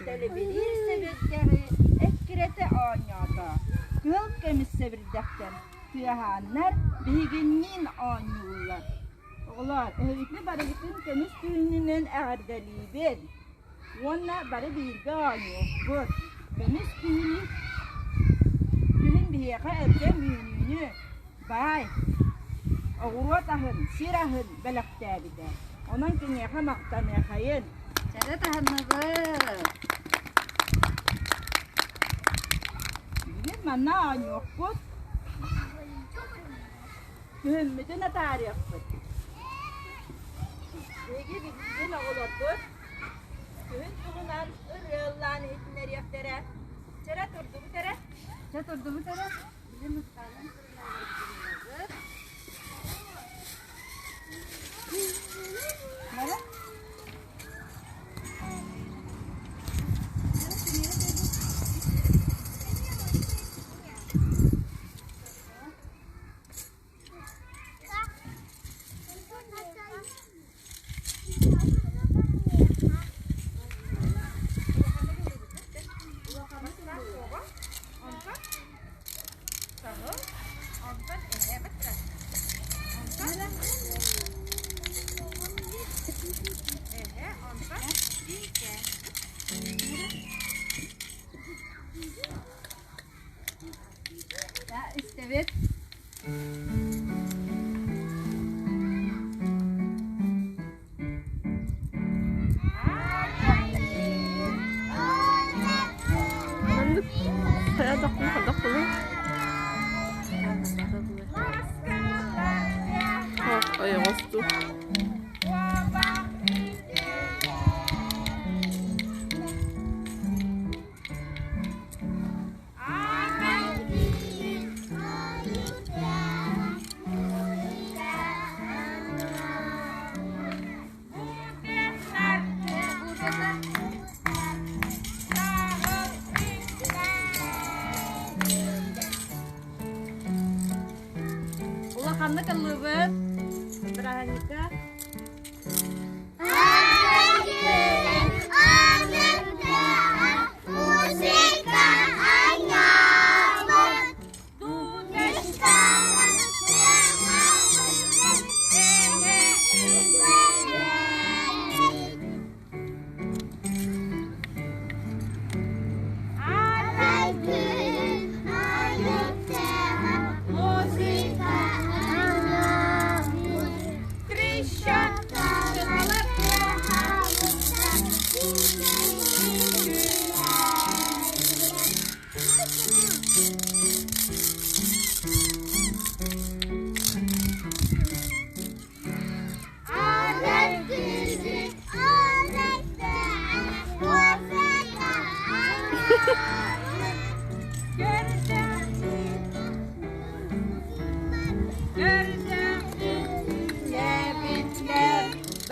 Тэлибириир сэбирдэҕи эккирэтэ оонньоото, кыһыл көмүс сэбирдэхтэр тыаһааннар биһигинниин оонньууллар. Оҕолоор, эһигини барыгытын көмүс күһүнүнэн эҕэрдэлиибин уонна бары бииргэ оонньуохпут. Көмүс күһүнү күһүн биһиэхэ өлгөм үүнүүнү, баай, оҕуруот аһын, сир аһын бэлэхтээбитэ. Онон киниэхэ махтаныахайын. Чэрэ таһынныбыт. Бүгүн манна оонньуохпут. Күһүммүтүн атаарыахпыт. Биһиги бүгүн оҕолорбут күһүн туһунан ырыаллаан иһитиннэриэхтэрэ. Чэрэ турдубут эрэ. Чэ турдубут эрэ. Били мустаанын турунаабыт. Бары? Истэбит. Маннык хайа дохпуна хайдах буолуой? Ойоҕос дуу. Улаханнык ыллыбыт. Бырааһынньыкка.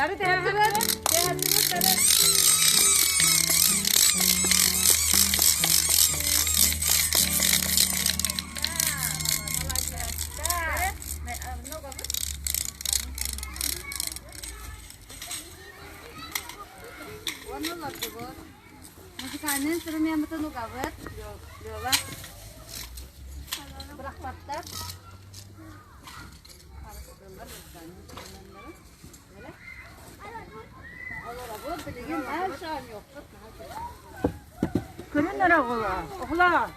Бары тэһэрдибит, тэһэрдибит бары. Уонна олордубут. Музыкальный инструмеммытын угабыт. Лёва. Бырахпаттар. Харыстыыллар музыкальный инструменнары. Олоробут. Билигин дальше оонньуохпут наһаа үчүгэй. Көрүн эрэ оҕолоор, оҕолоор.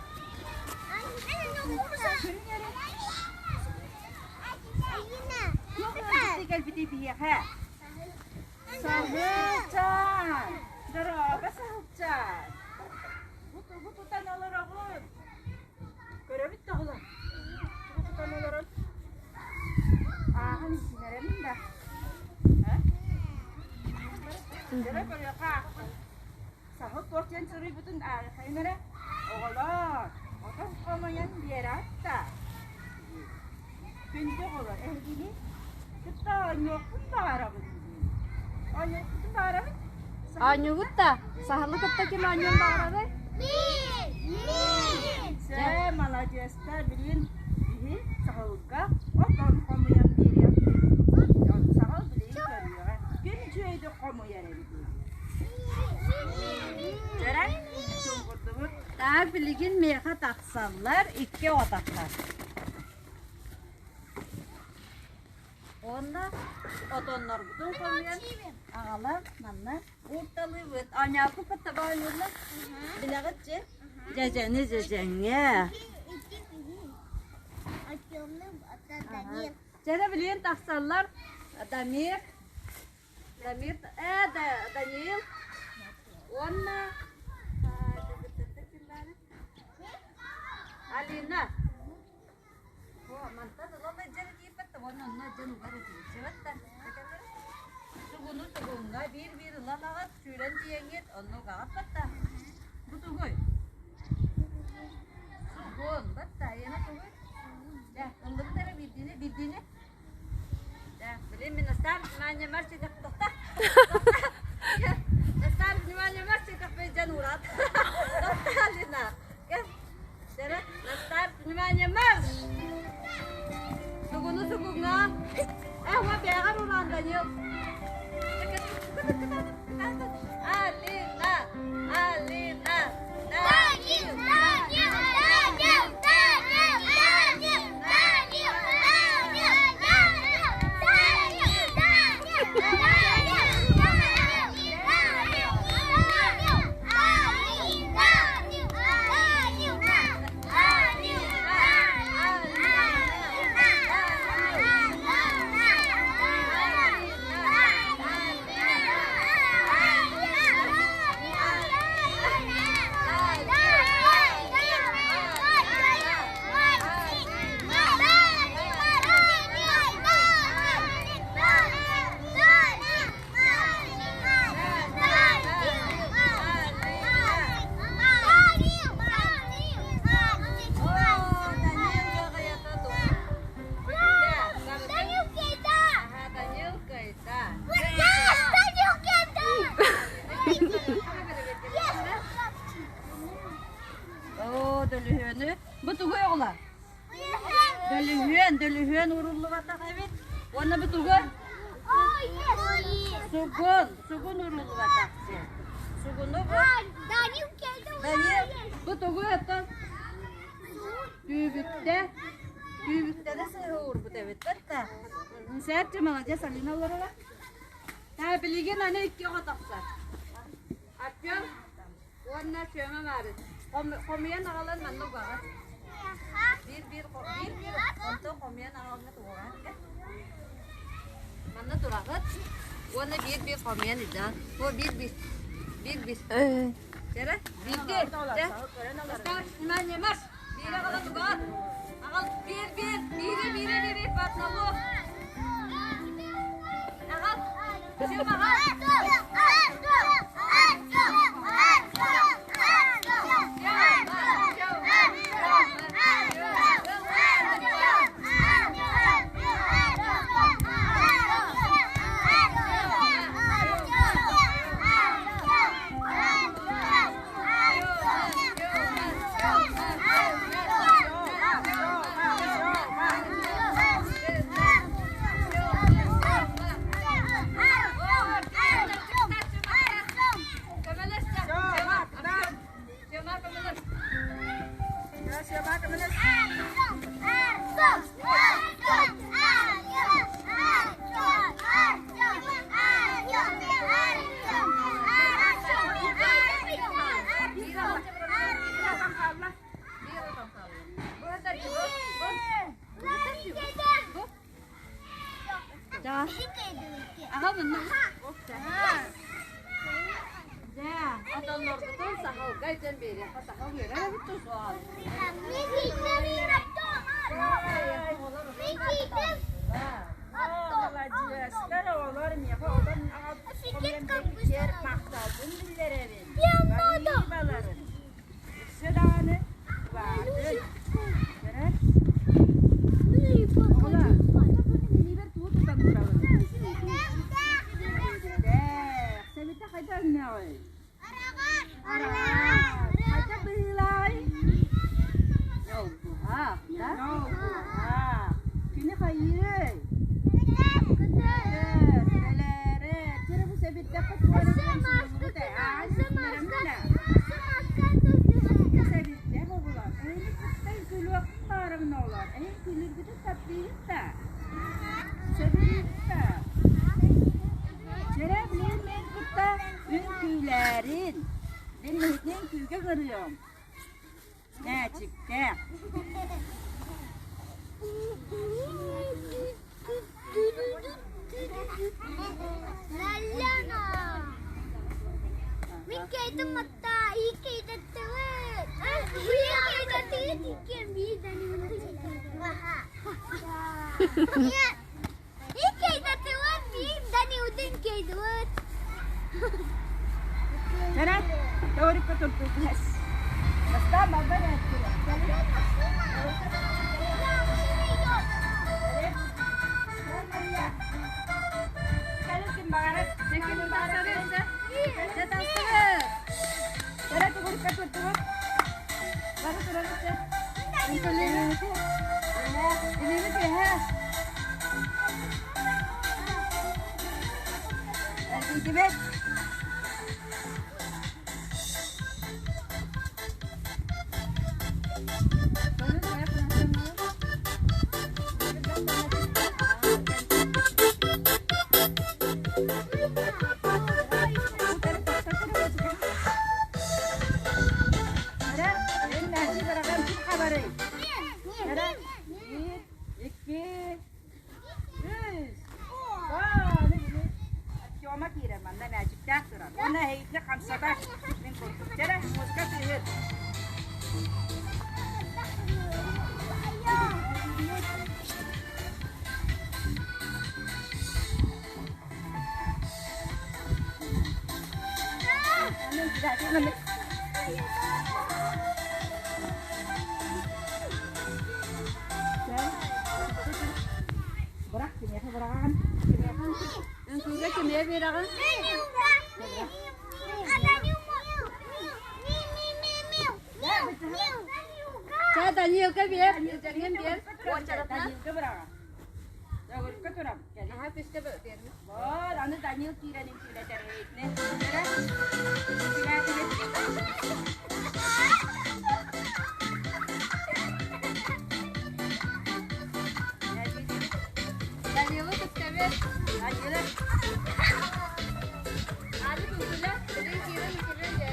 Туох ыалдьыттыы кэлбитий биһиэхэ? Саһылчаан! Дорообо, Саһылчаан! Бу тугу тутан олороҕун? Көрөбүт да оҕолор? Тугу тутан олорон? Ааҕан иһитинэрэбин да? Дьэ көрүөххэ аахпын. Саһыл туох диэн суруйбутун ааҕыаххайын эрэ. Оҕолоор, отон хомуйан биэрээт да. Күндү оҕолор, эһигини кытта оонньуохпун баҕарабын. Оонньуохпутун баҕарабын? Оонньуугут да? Саһылы кытта ким оонньуон баҕарарый? Сэ, маладьыастар, билигин биһи саһылга отон хомуйан биэриэхпит. Саһыл билигин көрүөҕэ. Күн үчүгэйдик хомуйар эбит. Так, билигин миэхэ тахсаллар икки отахтар. Уонна отоннорбутун хомуйан аҕалан манна уурталыыбыт. Оонньоокку кытта оонньууллар. Билэҕит дьэ? Дьэдьэни дьэдьэҥҥэ. Дьэ билигин тахсаллар Дамир, Дамир, Даниил уонна Алина. Мантан ылан дьэн тиийбэт уонна онно дьэн угар этииччибэт да. Тугуну тугуҥҥа биир-биир ылан аҕат, сүүрэн тиийэҥҥит, онно угаҕат батта. Бу тугуй? Сугун, батта, эйиэнэ тугуй? Дьэ, ыллыбыт эрэ биирдиини, биирдиини. Блин, мен настар внимание марш тоқта. Настар внимание марш дьан уурат. Тоқта, Алина. Настар внимание марш! Сугуну сугуҥҥа. Э, уа бэҕэр ураан Данил. Алина! Алина! Данил! Данил! Данил! Данил! Данил! Данил! Данил! Данил! Данил! Данил! Данил! Данил! Данил! Оо, дөлүһүөнү. Бу тугуй оҕолор? Дөлүһүөн, дөлүһүөн ууруллубатах эбит. Уонна бу тугуй? Сугун, сугун ууруллубатах. Сугуну бу. Данил, бу тугуй оттон? Түүбүттэ. Түүбүттэни сыыһа уурбут эбит. Бэтта. Сэрчи молодец, Алина олорола. Та билигин аны икки оҕо тахсар. Артем уонна Сёма баарыт. Хомуйан аҕалан манна угаҕыт. Биир-биир биир-биир онтон хомуйан аҕалҥыт угаҕыт. Манна тураҕыт уонна биир-биир хомуйан илдьэҕит. Бу биир-биир. Биир-биир. Чэрэ, биирдии. Чэ. Внимание, марш! Биири аҕалан угаҕыт. Аҕал биир-биир. Биири, биири, биири по одному. Аҕал. Сёма, аҕал. Маладьыастар оҕолор миэхэ отон хомуйан биэрбиттэр махталбын биллэрэбин. Баһыыбаларын. Өссө даҕаны улаатын. Көрөр. Оҕолор, оттон бу мин илиибэр тугу тутан турабын? Сэбирдэх. Сэбирдэх хайдах өҥнөөҕүй? Хайдах быһыылааҕый? Долгуһаах, да? Долгуһаах. Кини хайыай? Көтөр, тэлээрэ. Чөрө бу сэбирдэххэ туох эрэ булумсуйбут ээ. Ааһан сүүннэремминэ. Сэбирдэх оҕолор, эһини кытта үҥкүүлүөхпүн баҕарабын оҕолор. Эһин үҥкүүлүүргүтүн таптыыгыт да? Сөбүлүүгүт да? Чэрэ, билигин мин кытта үҥкүүлээрин. Мин эһигини үҥкүүгэ ыҥырыам. Мээчиктээх. Мин кейтим матта, Чэрэ, тоҕурукка турдугас. Бастаан барбар эттилэр. Кэлин ким баҕарар, ким баҕарар Чэрэ, тугурукка турдугут. Бары турабыт чэ. Илиини түһэ. Эргийдибит. Икки, үс, Артема киирэр манна мээчиктээх турар. Уонна эһигитини хамсатар. Мин курдук. Чэрэ, музыка тыаһыыр. Бырах кимиэхэ быраҕаҕын? Үҥкүүгэ кимиэ биэрэҕин? Чэ, Данилка биэр, Данилга биэр. Уочаратына. Данилга быраҕа. Дөгүрүккэ турам. Аха, түстэ биэрмэ. Вот, аны Данил киирэн үҥкүүлэтэр эһигини. Эрэ, үҥкүүлээтигит. Данилы түстэбит. Данила. Али үҥкүүлэ, билин киирэн үҥкүүлүөн дьэ.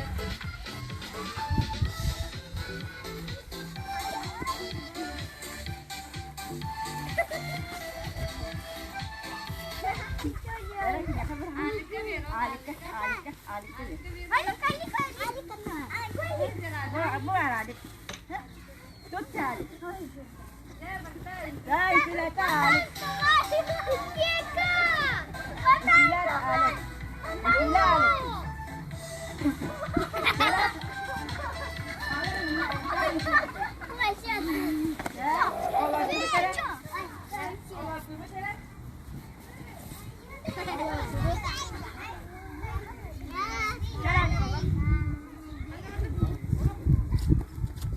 Алика, Алика, Алика. Бу Алик. Тут Алик. Дай, үҥкүүлэтэ Алик. Үҥкүүлэт Алик. Үҥкүүлэ Алик.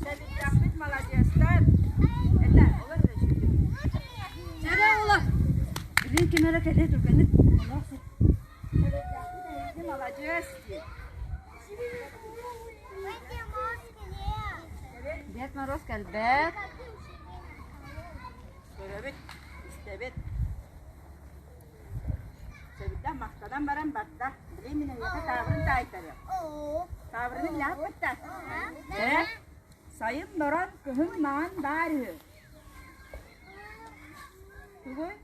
Сэбирдэхпит маладьыастар. Это олор Чэрэ ула. Билин ким эрэ кэлиэ түргэнник. Сэбирдэхпит эһиги маладьыас диэн. Дед Мороз кэлбэт. Көрөбүт, истэбит. Сэбирдэх махтанан баран барда. Билигин мин эйиэхэ таабырын таайтарыам. Таабырыны билээхпит да? Ээ, сайын норон, кыһын маҥан баар үһү. Тугуй?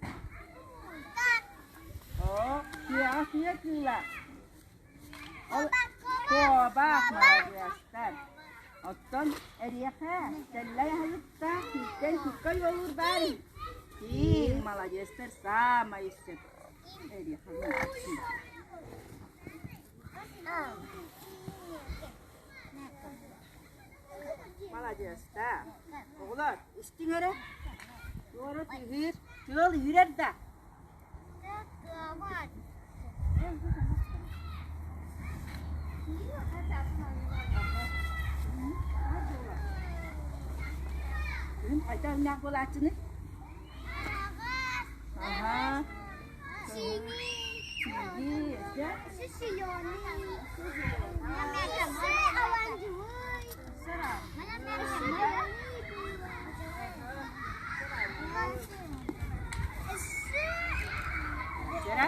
Оо, тыаҕа тыа кыыла. Ол... Куобах, маладьыастар. Оттон эриэхэ тэллэй аһылыктаах кииртэн кукка ойуолуур баар Тииҥ, маладьыастар саамай сөп. Эриэхэ Маладьыастар. Оҕолор, истиҥ эрэ. Туора түһүүр, тыал үүрэр да? Күһүн хайдах өҥнөөх буолааччыный? Аһаа. Синий. Сэрэ?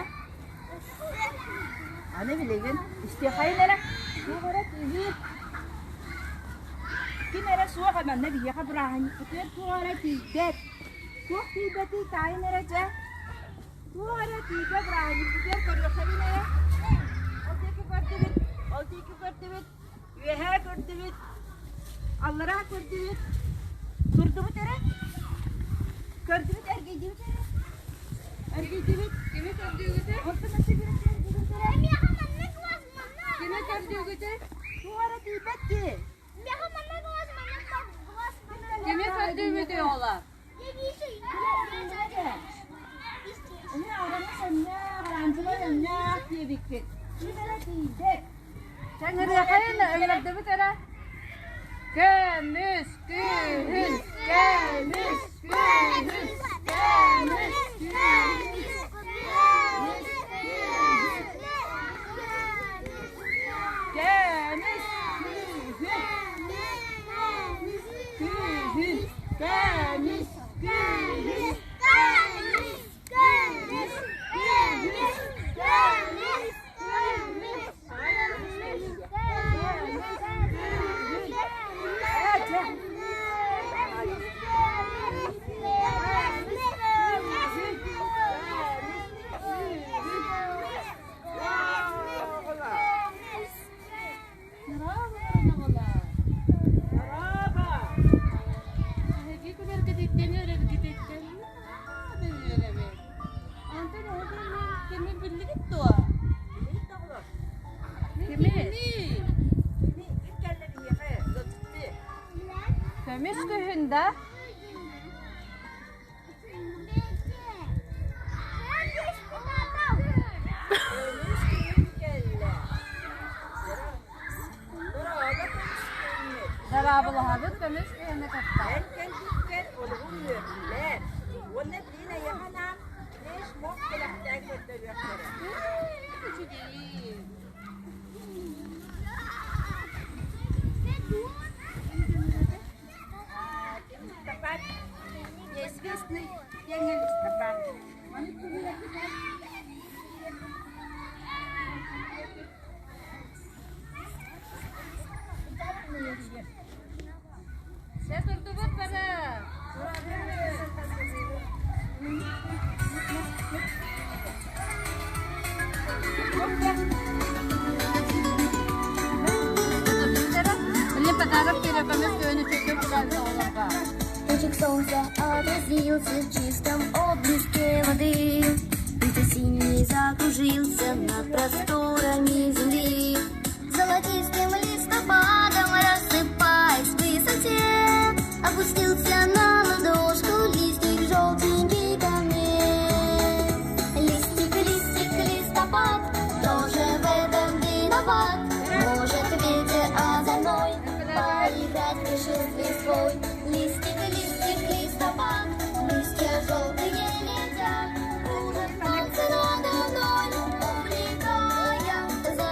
Аны билигин истиэхэйин эрэ. Туох эрэ тыаһыыр. Ким эрэ суох манна биһиэхэ бырааһынньыкпытыгар туох эрэ тиийбэт. Туох тиийбэтий таайын эрэ дьэ. Туох эрэ тиийбэт бырааһынньыкпытыгар көрүөххэбин эрэ. Ол диэки көрдүбүт, ол диэки көрдүбүт, үөһээ көрдүбүт, аллараа көрдүбүт. Турдубут эрэ. Көрдүбүт, эргийдибит эрэ. Эргийдибит. Кими көрдүүгүтүй? Онтон өссө биир эргийдибит эрэ. Кими көрдүүгүтүй? Туох эрэ тиийбэт дии. Кими көрдүүгүтүй оҕолор? Эмиэ аҕаны сэннээх, араанчылар өҥнөөх диэбиккит. Ким эрэ тиийбэт. Чаҥырыахайын ыҥырдыбыт эрэ. Көмүс күһүн, көмүс күһүн, көмүс күһүн. Көмүс күһүн. Күһүн. Көмүс күһүн. Эһиги күлэргититтэн үөрэргититтэн наһаа үөрэбин. Онтон эһиги кими биллигит дуо? Кими? Кимий? Көмүс күһүн да? Дорооболоһобут көмүс күһүнү кытта. Эн кэлбиккэр олугун үөрдүлэр уонна билин эйиэхэ анаан флешмоб бэлэхтээн көрдөрүөхтэрэ. Үчүгэй. Листопад неизвестный день листопад. Сэ турдубут бары. Блин, подарок бере көмүс күһүнү чөкө булан оҕолорго. Лучик солнца отразился в чистом отблеске воды. Ветер синий закружился над просторами земли. Золотистым листопадом рассыпаясь в высоте, Опустился на ладошку листик желтенький ко мне. Листик, листик, листопад, кто же в этом виноват? Может, ветер озорной поиграть решил с листвой? Листик, листик, листопад, листья желтые летят, кружат пальцы надо мной, увлекая за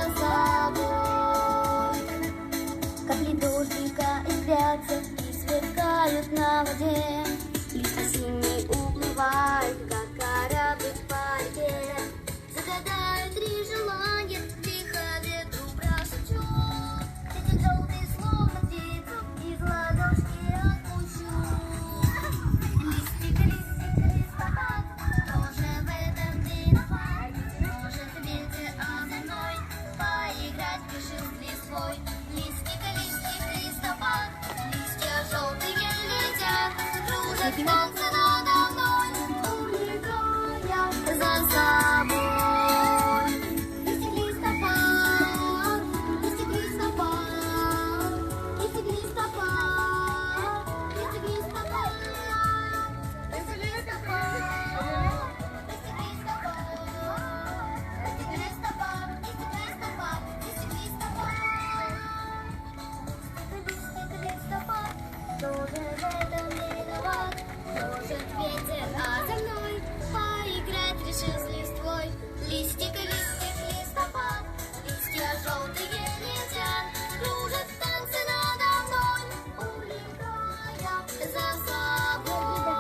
Кто же в этом виноват? Может ветер, а за мной поиграть решил с листвой. Листик, листик, листопад, листья желтые летят, кружат в танце надо мной, улетая за собой.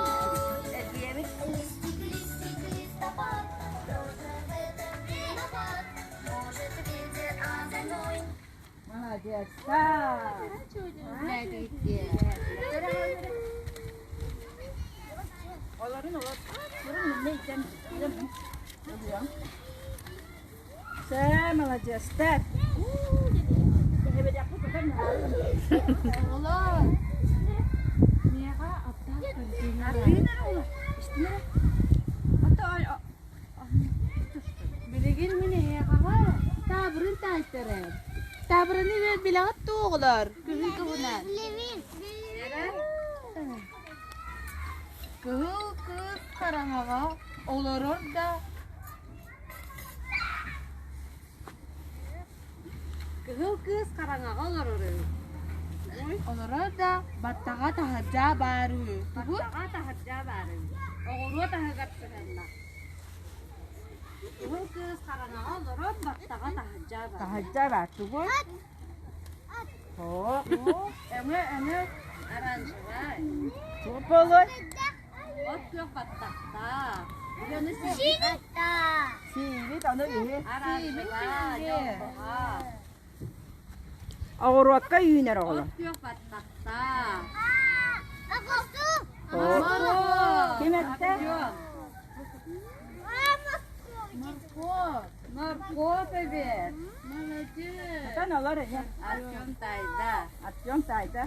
Эргийэбит. Листик, листик, листопад, кто же в этом виноват? Может ветер озорной. Молодецтар. Олорун олор. Олорун минне итэн. Сэ, молодецтар. Оҕолор, миэхэ аптаах корзина Билигин мин эһиэхэҕэ таабырын таайтарыам. Таабырыны билэҕит дуо оҕолор? Күһүн туһунан. Кыһыл кыыс хараҥаҕа олорор да Кыһыл кыыс хараҥаҕа олорор үһү. Олорор да баттаҕа таһырдьа баар үһү. Тугу? Баттаҕа таһырдьа баар үһү. Оҕуруот аһыгар сыһыаннаах. Кыһыл кыыс хараҥаҕа олорор, баттаҕа таһырдьа баар. Таһырдьа баар тугу? Оо. Өҥө өҥө. Оранжевай. Тугу буолуой? От күөх баттахтаах. Дьону сиэбит. Сиибит ону үһү. Оранжевай, дьоллоһо. Оҕуруокка үүнэр оҕолор. От күөх баттахтаах. Оо. Ким эттэ? Моркуоп. Моркуоп эбит. Молодец. Тутан олор эһэ. Артем тайда. Артем таайда.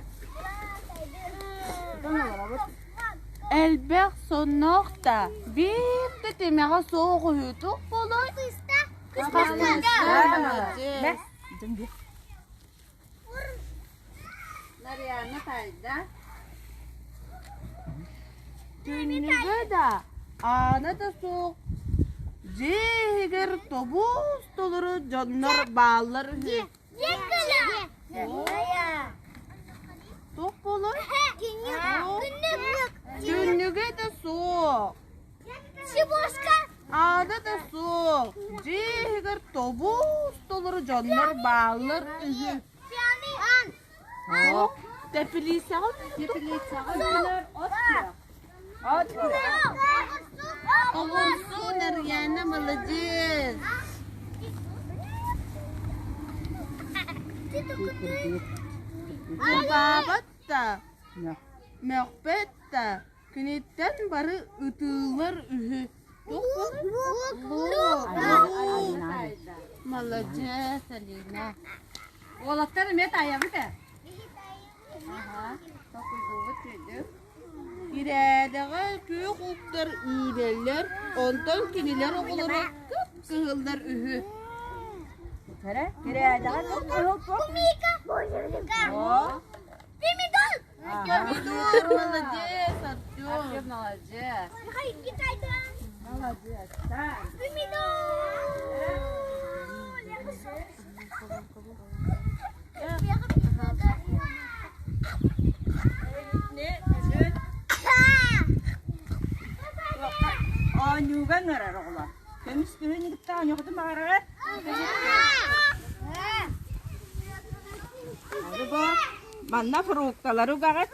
Тутан олоробут. Элбэх сонноох да, биир да тимэҕэ суох үһү туох буолуой? Молодец. Нарьяна тайда. Түннүгэ да, аана да суох, дьиэ иһигэр тобус толору дьоннор бааллар үһү. Туох буолуой? Түннүгэ да суох. Аана да суох. Дьиэ иһигэр тобус толору дьоннор бааллар үһү. Тэпилииссэҕэ Теплицаҕа үүнэр от күөх. От күөх. Оҕурсу Нарьяна молодец. Кырбаабат да, мөхпөт да, киниттэн бары ытыылар үһү. Молодец, Алина. Уолаттар эмиэ таайабыт ээ. Толкуйдуубут түүйдүк. Ирээдэҕэ күөх уктар үүнэллэр, онтон кинилэр оҕолоро кып-кыһыллар үһү. Кэрэ, кирээдэҕэ кып-кыһыл туох? О. Помидор, молодец, Артем. Артем молодец. Молодец. Так. Не, Оонньууга ыҥырар оҕолор. Көмүс күһүн кытта оонньуохутун баҕарарар. Бу манна фрукталары угаҕыт.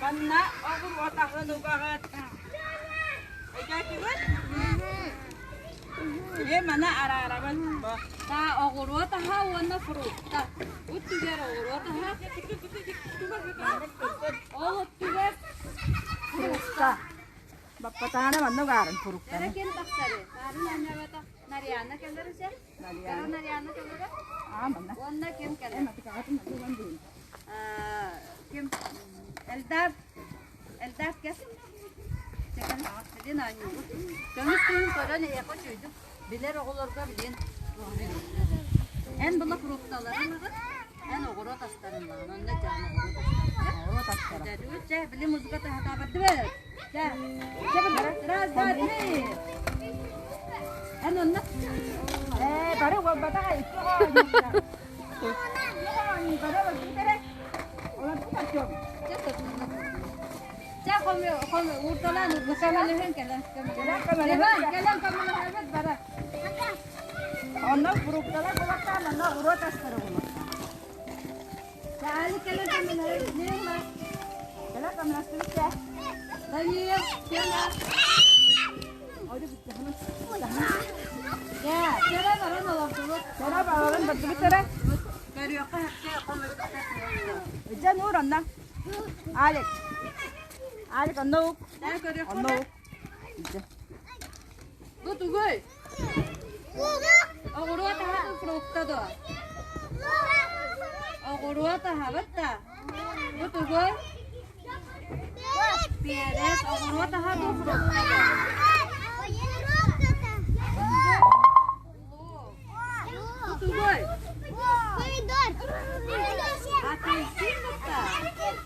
Манна оҕуруот аһын угаҕыт. Өйдөөтүгүт? Е мана араарабын. Та оҕуруот аһа уонна фрукта. Үттүгэр оҕуруот аһа. Ол өттүгэр Фрукта. Баппатаана манна угаарын фруктаны. Эрэ ким тахсары? Саарын анньабата Нарьяна кэлэр үсэ. Нарьяна. Нарьяна кэлэрэ. Аа манна. Уонна ким кэлэр? Матыкаҕатын манна уган биэрин. Ким? Элдав. Элдав кэс. Чэкэн билин оонньуубут. Көмүс күһүн көрөн эйиэхэ үчүгүйдүк билэр оҕолорго билин. Эн була фрукталарын ылыт. Эн оҕуруот астарын ылаҕын, онно дьаан оҕуруот астарын. Оҕуруот астара. Дьэ, чэ, били музыка таһатаабардыбы. Чэ, чэ, раз, два, три. Эн онно. Ээ, бары уолбатаҕа икки оҕо оонньууллар. Икки оҕо оонньуу, бары олорбут эрэ. Олорбут Артем. Чэ, Чэ, хом, уурталаан, көмөлөһөн кэлэн. Кэлэн көмөлөһөн. Кэлэн көмөлөһөбүт бары. Онно фрукталар булаттаан, онно оҕуруот астара булаттаан. Чэ, али кэлэн көмөлөһөбүт. Нема. Кэлэн көмөлөстүбүт чэ. Даниил, Сена. Чэ, чэрэ баран олордубут. Чэрэ баран бардыбыт эрэ. Көрүөххэ хэккэ хомуйбут. Дьэ, нуур онно. Алик. Алик, онно ук. Онно ук. Бу тугуй? Оҕуруот аһа фрукта дуо? Оҕуруот аһабыт да? Бу тугуй? Перец, оҕуруот аһа дуо фрукта дуо? Бу тугуй? Помидор. Апельсин бытта.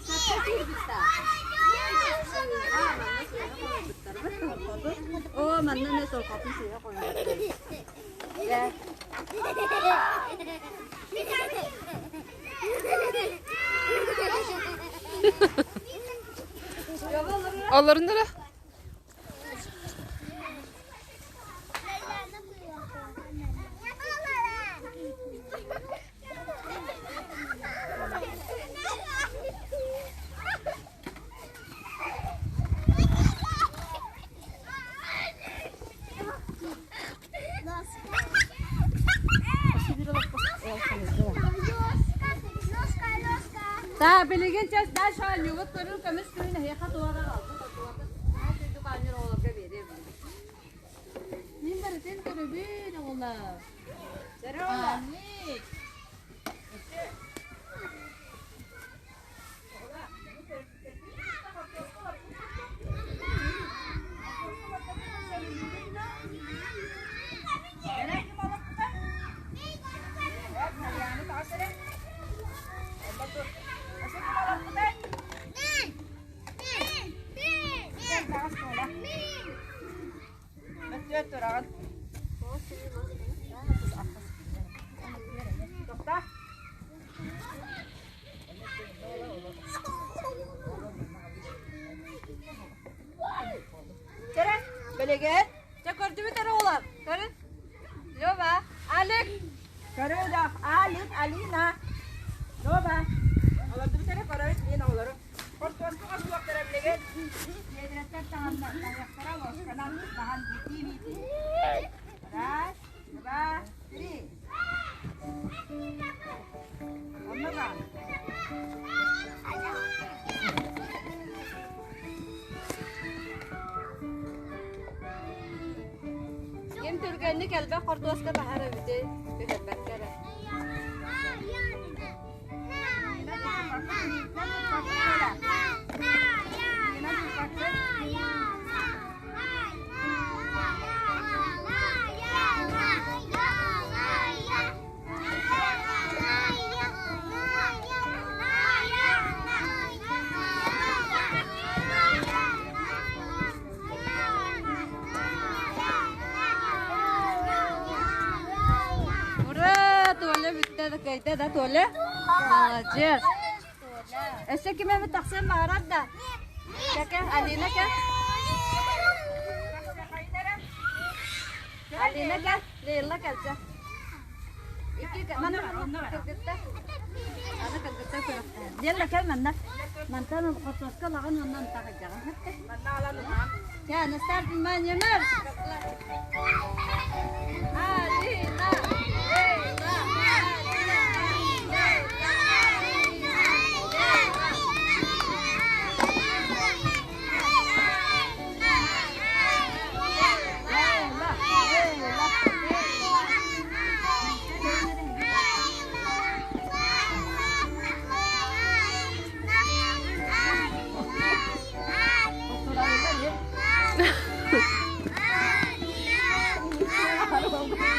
Саппа киирбитта. Оо, манна эмэ солкотун сыыһа хойуохтар. Дьэ. Олорун эрэ. Та билигин чэ дальше оонньуубут көрүҥ көмүс күһүн эһиэхэ туора аҕалбыт отуорда үрдүк оонньуур оҕолорго биэриэм. Мин барытын көрөбүн оҕолор. Аник. Чэрэ, бэлэгээр. Чэ көрдүбүт эрэ оҕолор. Көрүн. Лёва, Алик. Көрөөдөх, Алик, Алина. Лёва. Олордубут эрэ көрөбүт мин оҕолору. Хортуоска хостуохтара билигин. Биэдирэттэр таһанна, таһыахтара ложканан баһан битии-битии. Раз, два, три. Онно баар. Ким түргэнник элбэх хортуоска баһар эбитий? Түһэрбэккэ эрэ. Ура! Толя бүттэ да кыайда да Толя? Молодец! Өссө ким эмит тахсан баҕарар да? Кэкэ, Алина кэ. Алина кэ, Лейла кэлсэ. Икки манна кыргытта. Аны кыргытта көрөхтөһөн. Лейла кэл манна. Мантан хортуоска лаҕын оннон таҕыдьаҕын. Чэ, на старт внимание, марш! Алина! Лейла! Алина! Лейла! Лейла! Лейла, Лейла,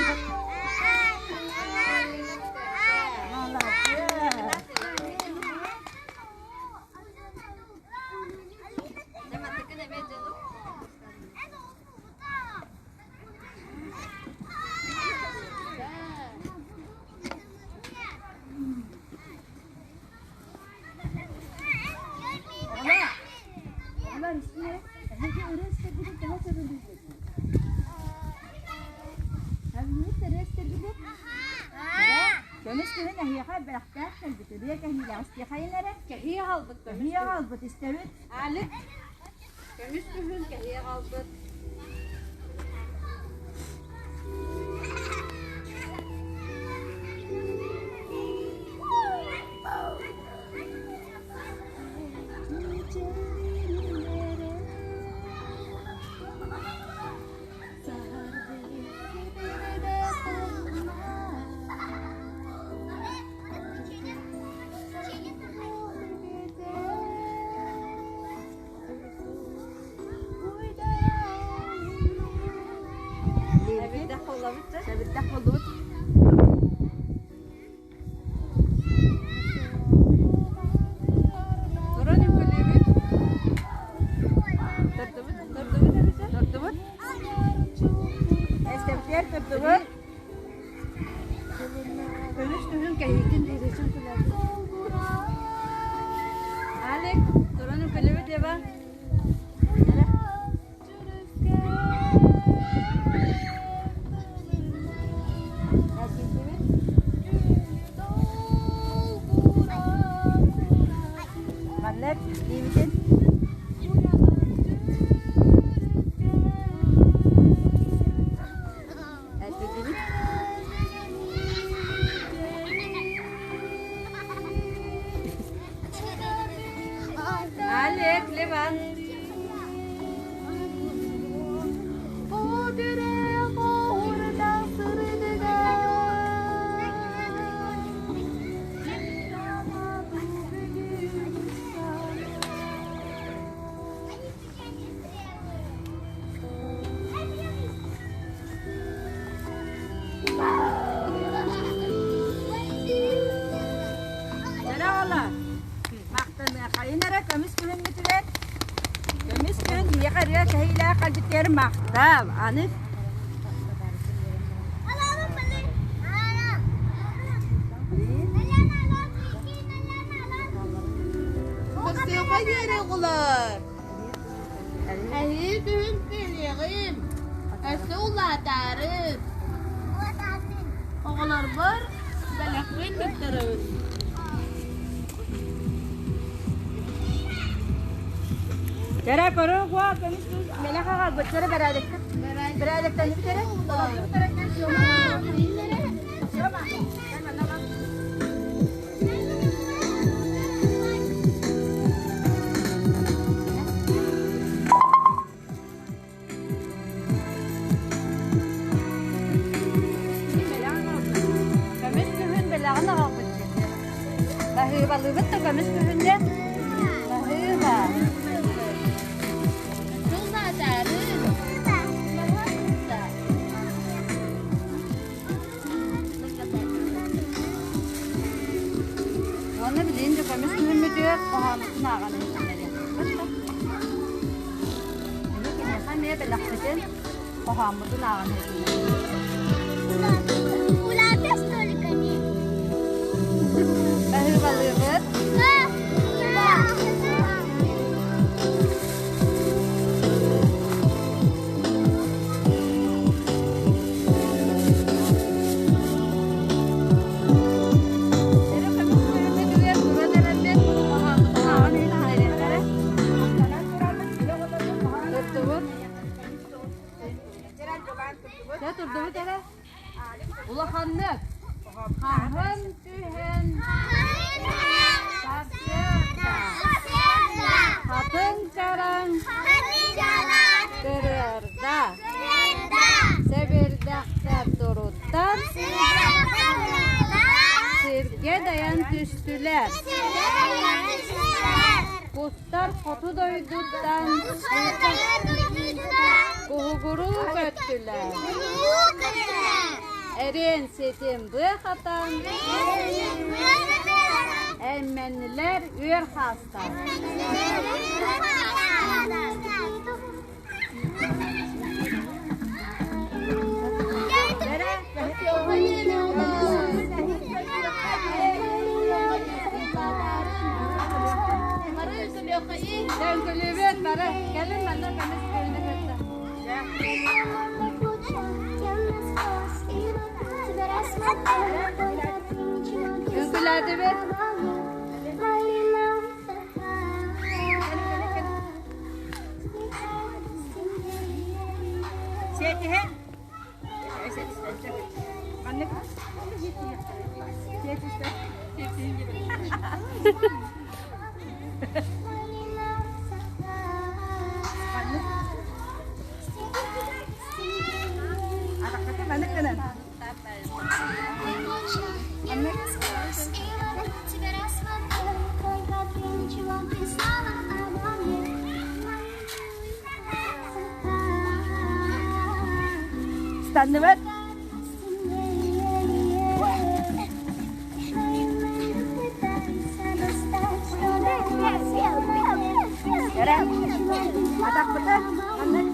Көмүс күһүн эһиэхэ бэлэхтээх кэлбит ырыа кэһиилээх истиэхэйин эрэ. Кэһии аҕалбыт көмүс Кэһии аҕалбыт истэбит. Алик көмүс күһүн кэһии аҕалбыт. Сэбирдэх буоллабыт да? Сэбирдэх буоллубут. Туран үҥкүүлүүбүт. Турдубут, турдубут эбитэ. Турдубут. Эстэбитигэр турдубут. Көмүс күһүн кэһиитин бириисин күлэбит. Алик, туран үҥкүүлүүбүт Ева. Эрэ. Маннык диибитин эргийдибит. Алик, Леван. Дьэ оҕолор, махтаныахайын эрэ көмүс күһүммүтүгэр көмүс күһүн биһиэхэ ырыа кэһиилээх кэлбитигэр махтал. Аны Көрсүөххэ диэри оҕолор. Эһии күһүн кэлиэҕим. Өссө улаатаарым. Оҕолорбор бэлэхпин туттарабын. Кэрэ көрүҥ куо көмүс күн мэлэх аҕалбыт кэрэ бэрээдэккэ бэрээдэктэннибит эрэ Көмүс күһүн бэлэҕин аҕалбыт дии. Баһыыбалыыбыт да көмүс күһүннэ. Баһыыба. Уонна билигин да көмүс күһүммүтүгэр хоһоонутун ааҕан иһитиннэриэм. Киниэхэ эмиэ бэлэхпитин хоһооммутун ааҕан Улаата столиками. Баһыыбалыыбыт. Дьэ турдубут эрэ. Улаханнык. Хаһын түһэн сарсыарда хатыҥ чараҥ Тырыарда, сэбирдэхтэр туруттан сиргэ дайан түстүлэр. Кустар хоту дойдуттан куһугуруу көттүлэр. Эриэн ситим быа хатан Эммэннилэр үөр хаастар. Үҥкүлүүбүт бары кэлин манна көмүс күөлүнэ кытта. Үҥкүүлээтибит. Сиэтиһин. Маннык. Атаххытын маннык гынан. Станныбат. Эрэ. Атахпыты маннык.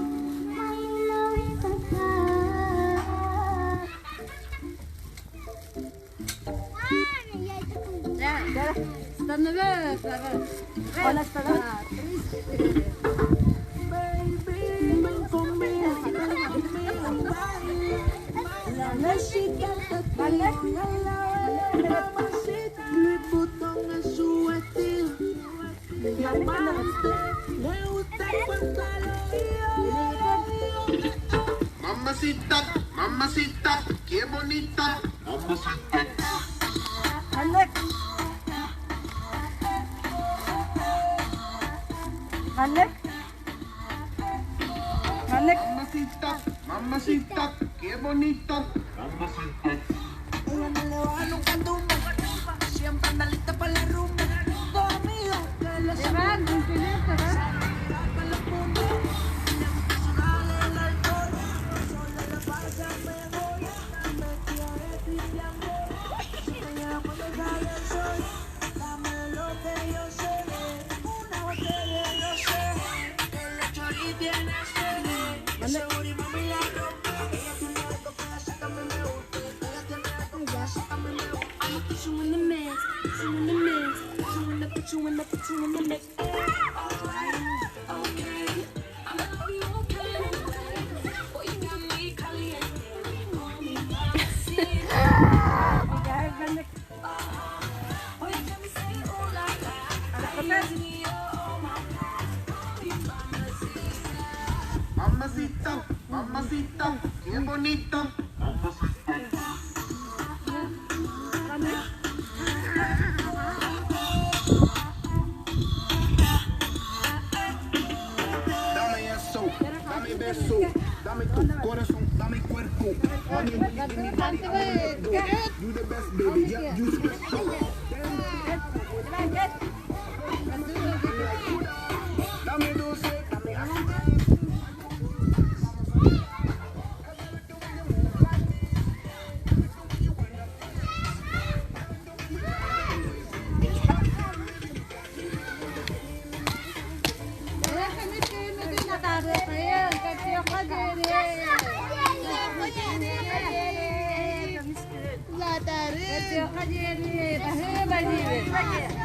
Станныбыт. Она станет. Mamacita, mamacita, qué bonita. Mamacita. Маннык. Маннык. Маннык. Mamacita, mamacita, qué bonita. Mamacita. Ella no le baja nunca al tumba. Siempre anda lista para la rumba. Dos amigos que le Иван, үҥкүүлүүр турар. sacan la punta. Le gusta sudar el alcohol. Sola la pasa mejor. Me quiere tripeando. Mañana cuando sale el sol. Dame lo que yo sé. Una botella yo sé. Que la chori tiene sed. Ese booty mami la rompe. Ella tiene algo que hace que a mí me guste. Ella tiene algo que hace que a mí me guste. I'ma put you in the mix, put you in the mix, put you in the, put you in the, put you in the mix. Alright, okay. I'ma be okay. Boy, you got me caliente. Call me mamacita. Маннык. Oh, you got me saying ooh la la. Ay, mío, oh my God. Call me mamacita. Mamacita, mamacita, qué bonita. Mamacita. Маннык. Dame eso, dame beso, dame tu corazón, dame cuerpo. Honey, give me body, I wanna let go. You the best, baby, yeah, you special. Иван, кэл. Dame dulce, dame azúcar. Көмүс күммүтүн атаарыаххайын, көрсүөххэ диэри. Улаатаарын. Көрсүөххэ диэри, баһыыба диибит.